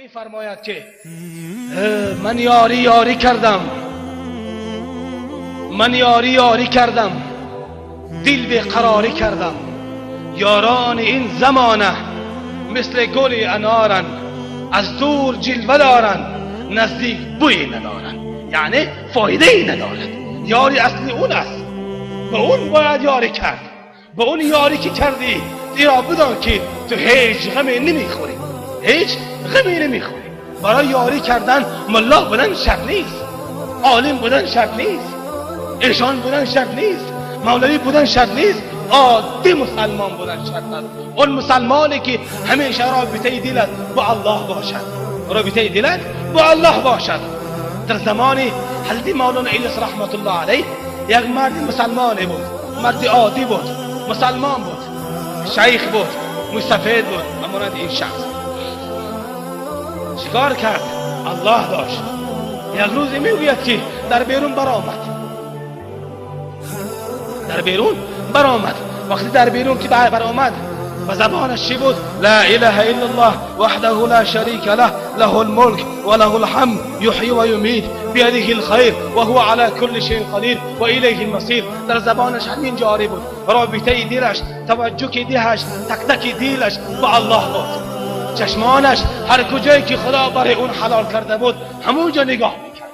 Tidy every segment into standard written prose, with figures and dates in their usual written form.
میفرماید که من یاری یاری کردم، من یاری یاری کردم، دل به قراری کردم. یاران این زمانه مثل گل انارن، از دور جلوه دارن، نزدیک بوی ندارن، یعنی فایده ای ندارد. یاری اصلی اون است، به اون باید یاری کرد. به اون یاری که کردی ایرا بدان که تو هیچ غمی نمیخوری، هیچ غمی نمیخوری. برای یاری کردن ملا بودن شرط نیست، عالم بودن شرط نیست، ایشان بودن شرط نیست، مولوی بودن شرط نیست، عادی مسلمان بودن شرط است. اون مسلمانی که همیشه رابطه دلت با الله باشد، رابطه دلت با الله باشد. در زمان حضرت مولانا الیاس رحمت الله علیه یک مرد مسلمانی بود، مرد عادی بود، مسلمان بود، شیخ بود، مستفید بود. امانت این شخص چیکار کرد؟ الله داشت. یک روزی میگوید که در بیرون برآمد، در بیرون برآمد. وقتی در بیرون که برآمد و زبانش چی بود؟ لا اله الا الله وحده لا شریک له، له الملک و له الحمد، یحیی و یمیت، بیده الخیر و هو علی کل شیء قدیر و الیه المصیر. در زبانش همین جاری بود. رابطه دلش، توجه دهش، تک تک دلش با الله بود. چشمانش هر کجایی که خدا برای اون حلال کرده بود همونجا نگاه میکرد،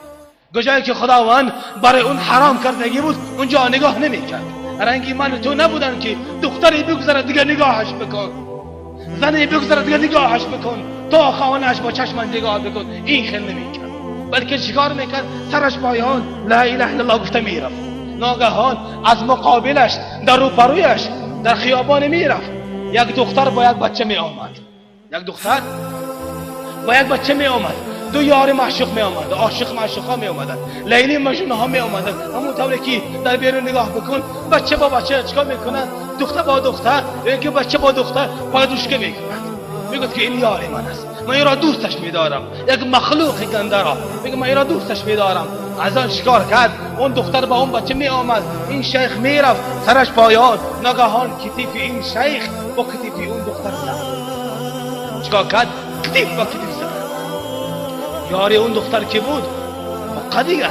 کجایی که خداوند برای اون حرام کردگی بود اونجا نگاه نمیکرد. رنگی من تو نبودن که دختری بگذره دیگه نگاهش بکن، زنی بگذره دیگه نگاهش بکن، تا خانهش با چشم نگاه بکن. این خیلی نمیکرد، بلکه چیکار میکرد؟ سرش پایان لا اله الا الله گفته میرفت. ناگهان از مقابلش در روپرویش در خیابان میرفت، یک دختر با یک بچه میآمد، یک دختر با یک بچه می آمد، دو یار معشوق می آمد، عاشق معشوق ها می آمدن، لیلی مجنون ها می آمدن. همون طوری که در بیرون نگاه بکن، بچه با بچه چیکار میکنن؟ دختر با دختر، یکی بچه با دختر پادوشکه میکنند. میگفت که این یار من است، من این را دوستش میدارم، یک مخلوق گنده را، میگه من این را دوستش میدارم. از آن چیکار کرد؟ اون دختر با اون بچه می آمد، این شیخ میرفت سرش پایان، ناگهان کتیف این شیخ با کتیف اون دختر زد. چیکار کرد؟ کتیف با کتیف زد. یاری اون دختر که بود دیگه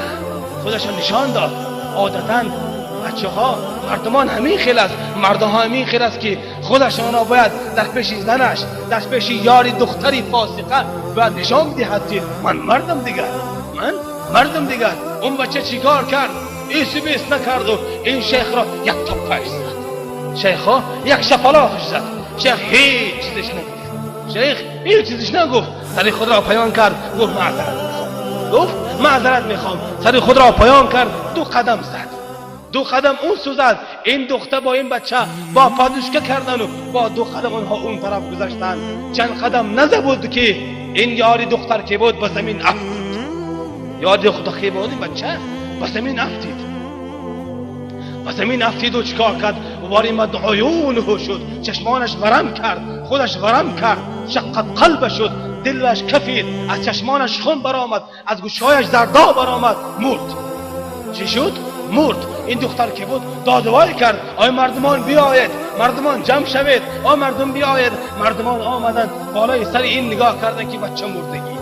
خودش نشان داد. عادتا بچه ها مردمان همین خیل است، مردها همین خیل است که خودشان را باید در پیش زنش، در پیش یاری دختری فاسقه باید نشان بدهد که من مردم دیگر، من مردم دیگر. اون بچه چیکار کرد؟ ایسی بیس نکرد و این شیخ را یک تپش زد، شیخ ها یک شپلاخش زد. شیخ هیچ چیزش نگفت، شیخ هیچ چیزش نگفت. سری خود را پایان کرد، گفت معذرت میخوام، گفت معذرت میخوام. سری خود را پایان کرد، دو قدم زد، دو قدم اون سو زد. این دختر با این بچه با پادوشکه کردن و با دو قدم آنها اون طرف گذشتن. چند قدم نزده بود که این یاری دختر که بود به زمین افتید. یاری دختر که بود این بچه به زمین افتید، به زمین افتید و چیکار کرد؟ ورمت عیونه شد، چشمانش ورم کرد، خودش ورم کرد، شقت قلب شد، دلش کفید، از چشمانش خون برآمد، از گوشهایش زردا برآمد، مرد. چی شد؟ مرد. این دختر که بود دادوای کرد، آی مردمان بیاید، مردمان جمع شوید، آی مردم بیاید. مردمان آمدند، بالای سر این نگاه کردند که بچه مردگی،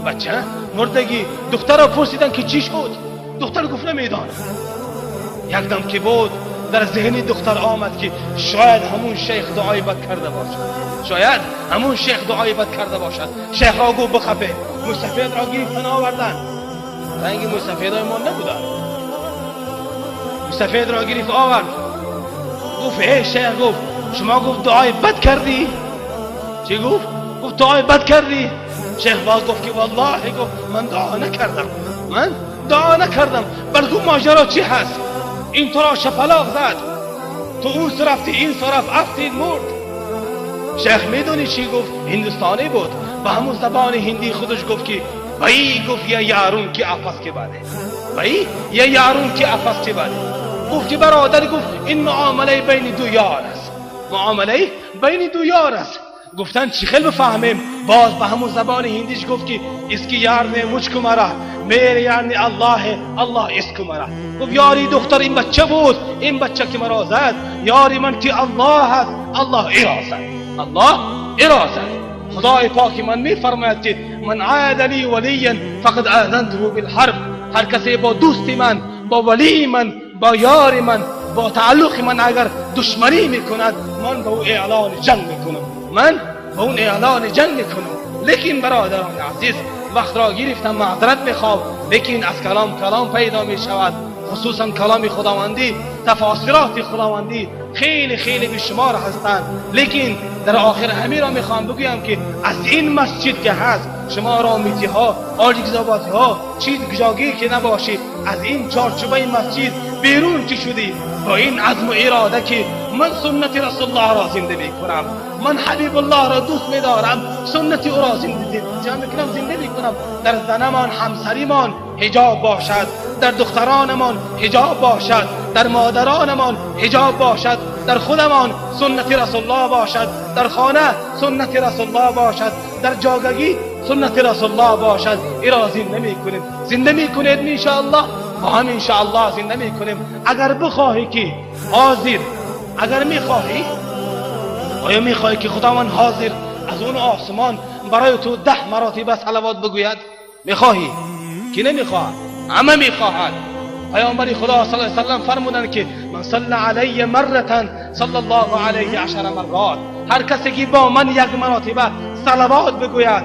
بچه مردگی. دختر را پرسیدن که چی شد؟ دختر گفت نمیدانم. یک دم که بود در ذهن دختر آمد که شاید همون شیخ دعای بد کرده باشد، شاید همون شیخ دعای بد کرده باشد. شیخ را گفت بخفه، مستفید را گرفتن آوردن. رنگ مستفیدهای ما نبودن. مستفید را گرفت آورد، گفت ای شیخ، گفت شما گفت دعای بد کردی؟ چی گفت؟ گفت دعای بد کردی؟ شیخ باز گفت که والله، گفت من دعا نکردم، من دعا نکردم. بلکه ماجرا چی هست؟ این تو را شپلاق زد، تو اون رفتی این طرف افتید مرد. شیخ میدونی چی گفت؟ هندوستانی بود، با همون زبان هندی خودش گفت که بایی، گفت یه یارون که افس که بده، بایی یه یارون که افس که بده. گفت که برادر، گفت این معامله بین دو یار است، معامله بین دو یار است. گفتن چی خیلی بفهمیم؟ باز به همون زبان هندیش گفت که اسکی یار نه مچکو مرا، میره یعنی الله، الله اسکو مرا. گفت یاری دختر این بچه بود، این بچه که مرا زد، یاری من که الله هست، الله ایرا زد، الله ایرا زد. خدای پاک من میفرماید که من عاد لی ولیا فقد آذنته بالحرب. هر کسی با دوست من، با ولی من، با یار من، با تعلق من اگر دشمنی میکند، من به او اعلان جنگ میکنم، من به اون اعلان جنگ میکنم. لیکن برادران عزیز، وقت را گرفتم، معذرت میخوام، لیکن از کلام کلام پیدا میشود، خصوصا کلام خداوندی، تفاسیرات خداوندی خیلی خیلی بیشمار هستند. لیکن در آخر همین را میخوام بگویم که از این مسجد که هست، شما رامیتی ها، آجیگزاباتی ها، چیز گجاگی که نباشید، از این چارچوبه مسجد بیرون که شدی با این عزم و اراده که من سنت رسول الله را زنده میکنم، من حبیب الله را دوست میدارم، سنت او را زنده میکنم، زنده میکنم. در زنمان، همسریمان حجاب باشد، در دخترانمان حجاب باشد، در مادرانمان حجاب باشد، در خودمان سنت رسول الله باشد، در خانه سنت رسول الله باشد، در جاگگی سنت رسول الله باشد. ای را زنده میکنیم، زنده میکنید انشاءالله، با هم انشاءالله زنده میکنیم. اگر بخواهی که حاضر، اگر میخواهی، آیا میخواهی که خداوند حاضر از اون آسمان برای تو 10 مراتب صلوات بگوید؟ میخواهی؟ که نمیخواهد، همه میخواهد. پیامبر خدا صلی الله علیه وسلم فرمودند که من صلی علی مرة صلی الله علیه 10 مرات. هر کسی که با من یک مراتبه صلوات بگوید،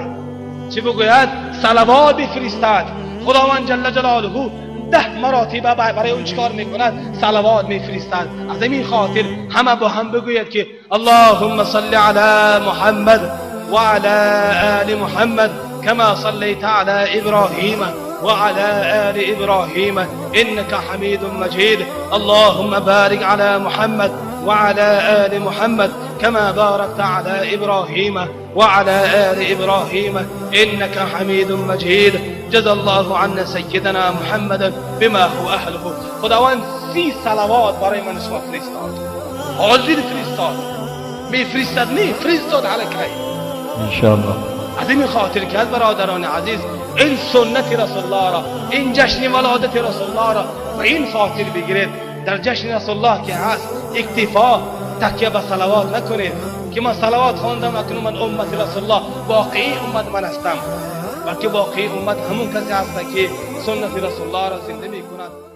چی بگوید؟ صلوات بفرستد، خداوند جل جلاله 10 مراتبه برای اون چیکار میکند؟ صلوات میفرستد. از این خاطر همه با هم بگوید که اللهم صل علی محمد وعلى آل محمد كما صليت على إبراهيم وعلى آل إبراهيم إنك حميد مجيد. اللهم بارك على محمد وعلى آل محمد كما باركت على إبراهيم وعلى آل إبراهيم إنك حميد مجيد. جزا الله عنا سيدنا محمد بما هو أهله. خداوند 30 صلوات برای من شما فرستاد، حاضر فرستاد، میفرستد، نه فرستاد علیکی انشاءالله. از این خاطر که برادران عزیز، این سنت رسول الله را، این جشن ولادت رسول الله را به این خاطر بگیرید. در جشن رسول الله که هست اکتفا تکیه به صلوات نکنید که من صلوات خواندم اکنون من امت رسول الله، واقعی امت من هستم، بلکه واقعی امت همون کسی هست که سنت رسول الله را زنده میکند.